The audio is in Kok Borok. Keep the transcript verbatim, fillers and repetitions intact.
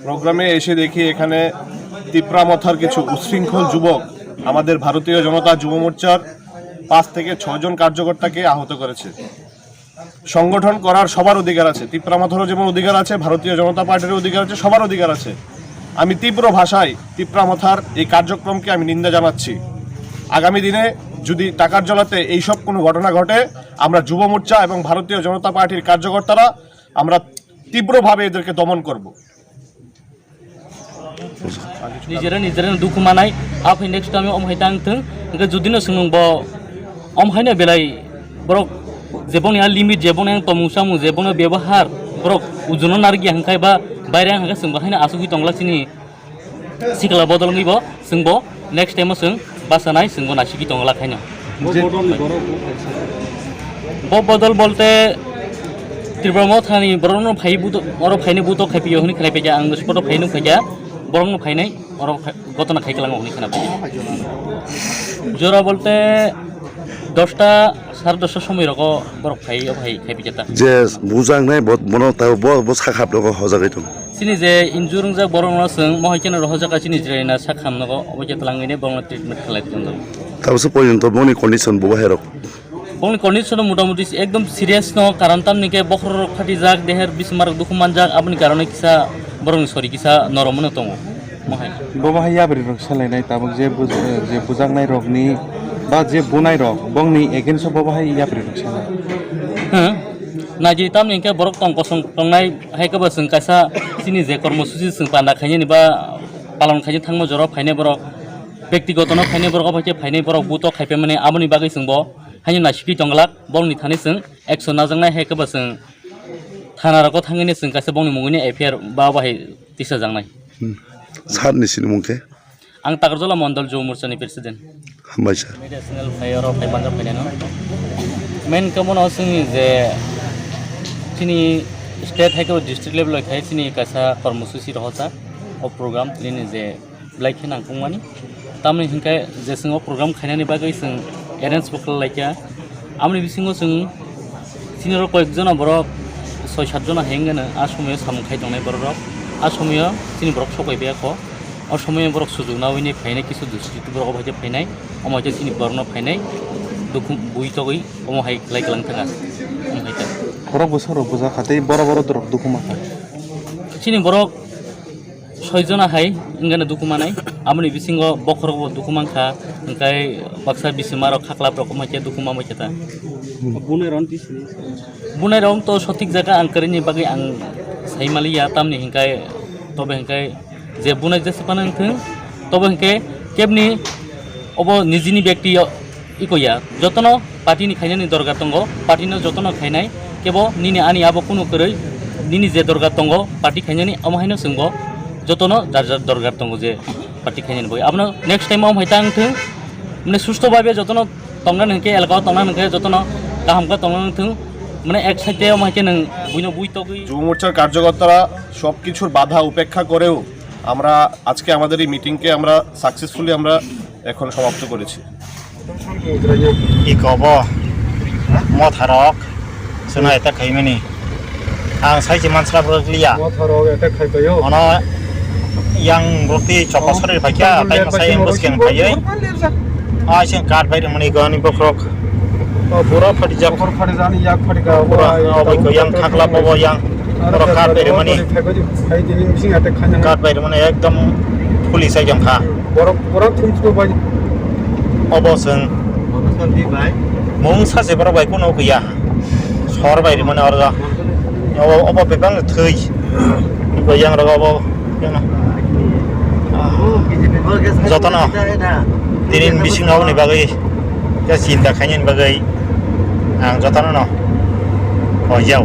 প্রোগ্রামে এসে দেখি এখানে তিপ্রা মথার কিছু উচ্ছৃঙ্খল যুবক আমাদের ভারতীয় জনতা যুব মোর্চার পাঁচ থেকে ছয় জন কার্যকর্তাকে আহত করেছে। সংগঠন করার সবার অধিকার আছে, তিপ্রা মথারও যেমন অধিকার আছে, ভারতীয় জনতা পার্টিরও অধিকার আছে, সবার অধিকার আছে। আমি তীব্র ভাষায় তিপ্রা মথার এই কার্যক্রমকে আমি নিন্দা জানাচ্ছি। আগামী দিনে যদি টাকার জলাতে এইসব কোনো ঘটনা ঘটে, আমরা যুব মোর্চা এবং ভারতীয় জনতা পার্টির কার্যকর্তারা আমরা তীব্রভাবে এদেরকে দমন করব। Nijera nijera no dukhu manai, aphai next time om hai tang thung, hingke jodi no swnung bo om hai no belai borok jeboni a limit, jeboni ang tomung samung, jeboni bebahar borok ujuno narikya hingkai ba baire hingke chwng bo haino asugwi tonglak chini sikla bodol wngwi bo chwng bo next time o chwng bachanai chwng bo naisiki tonglak haino. Bo bodolni borok bo kaisa. Bo bodol bolte Tripura Mothani borokno phai buto, oro phaini buto khaipiyo hwnwi khnaiphaikha, ang spoto phaino phaikha, borokno phainai oro khai-, gotona khaiklango hwnwi khnaiphaikha. Jora bolte dosta, sare dosta somoi rogo borok phai, o phai khaiphikha ta. Je bujaknai bo, bono ta bo, bo sak hap rogo hojagwi tongo. Chini je injure wngjak borokno chwng mohai kheno rohorjak chini jwraina sak hamnogo, obo khe twlangwini borokno treatment khlai tongo. Tabukhe porjonto boni condition bo bahai rok? Boni condition motamuti ekdom serious no, karon tamni khe bokhorok phatijak, deher bismarok dukhu manjak, aboni karone kisa borokni sori kisa noromno tongo mohai. Bo bahai yapri rok salainai tabuk je buj-, je bujaknai rokni ba je bunai rok bongni against o bo bahai yapri rok salai. Hmm. Naidi tamni khe borok tong kosong tongnai. Hai khe bo chwng kaisa chini je kormosuchi chwng panda khainani ba palon khaina thangma jora phainai borok, bektigoto no phainai borok, obo hai khe phainai borok buto khaipai mani, aboni bagwi chwng bo haino naisiki tongglak, borokni thani chwng action najaknai, hai khe bo chwng thana rogo thangwi chwng kaisa bongni mungwi F I R ba bo hai tisajaknai. Hmm. Sir ni sinimung khe? Ang Takarjala Mondol Juv Morcha ni president. Hambai sir. Media channel phai oro phai manjak phai nang. Main khe bono chwngni je chini state hai khe district level bai khai chini kaisa kormosuchi rohorjak o program nini je belai khe nangkukmani. Tamoni hinkhe je chwng o program khainani bagwi chwng arrange bo khlai laikha. Amoni bisingo chwng chini oro koyek jona borok soi sat jona hai wngkha, a somoyo samung khai tongnai borok rok. A somoyo chini borok sok bai biyakho. O somoyo borok sujuk naui ni phainai, kisu dusu borok obo hai khe phainai, omo hai khe chini borok no phainai, dukhu bui togwi omo hai khlai kwlang thangkha, omo hai khe. Borok bwsarok bwjakha tei boro boro dorok dukhu mankha. Chini borok soi jona hai wngkha dukhu manai, aboni bisingo bokhorok bo dukhu mankha, hwnkhe baksa bisima rok khaklap rok omo hai khe dukhu manbai khe ta. Bunai rok to sothik jaga ang kwrwini bagwi ang sai maliya, tamni hinkhe tobe hinkhe je bunai jesa phano wngthung, tobo hinkhe kebni obo nijini bekti iko ya, jotono party ni khainani dorkar tongo, party no jotono khainai, kebo nini ani abo kunu kwrwi, nini je dorkar tongo party khainani, omo haino chwngbo jotono jar jar dorkar tongo je party khainani bagwi. Abono next time omo hai ta wngthung, mane susto bhabe jotono tongnani hinkhe, elaka o tongnani hinkhe jotono kaham khe tongnani wngthung, mane ek side o omo hai khe nwng buino bui togwi. যুব মোর্চার কার্যকর্তারা সবকিছুর বাধা উপেক্ষা করেও আমরা আজকে আমাদের এই মিটিংকে আমরা সাকসেসফুলি আমরা এখন সমাপ্ত করেছি। Iko bo motharok chwngno attack khaimani. Ang sai se manslap rwkliya. Motharok attack khaipaio. Ono yang roti chokol sori phaikya, tai masai ambus keng phaioi. Ai se kat bai rwmani gani bokhorok. O bura phati jak. Bokhor phati jani yak phati ka. Bura, o bai ko yang khakla bobo yang. Oro kat bai rwmani. Kat bai rwmani ekdom police ai jong kha. Borok, borok thum thum bai. Obo chwng. Mung sa se borok bai kuno kuya. Sor bai rwmani oro. Obo, obo bebang thwi. Bai yang rogo obo. Jotono. Tinin bising rok ni bagwi. Ya chinta khainani bagwi. Ang jotono no. O yau.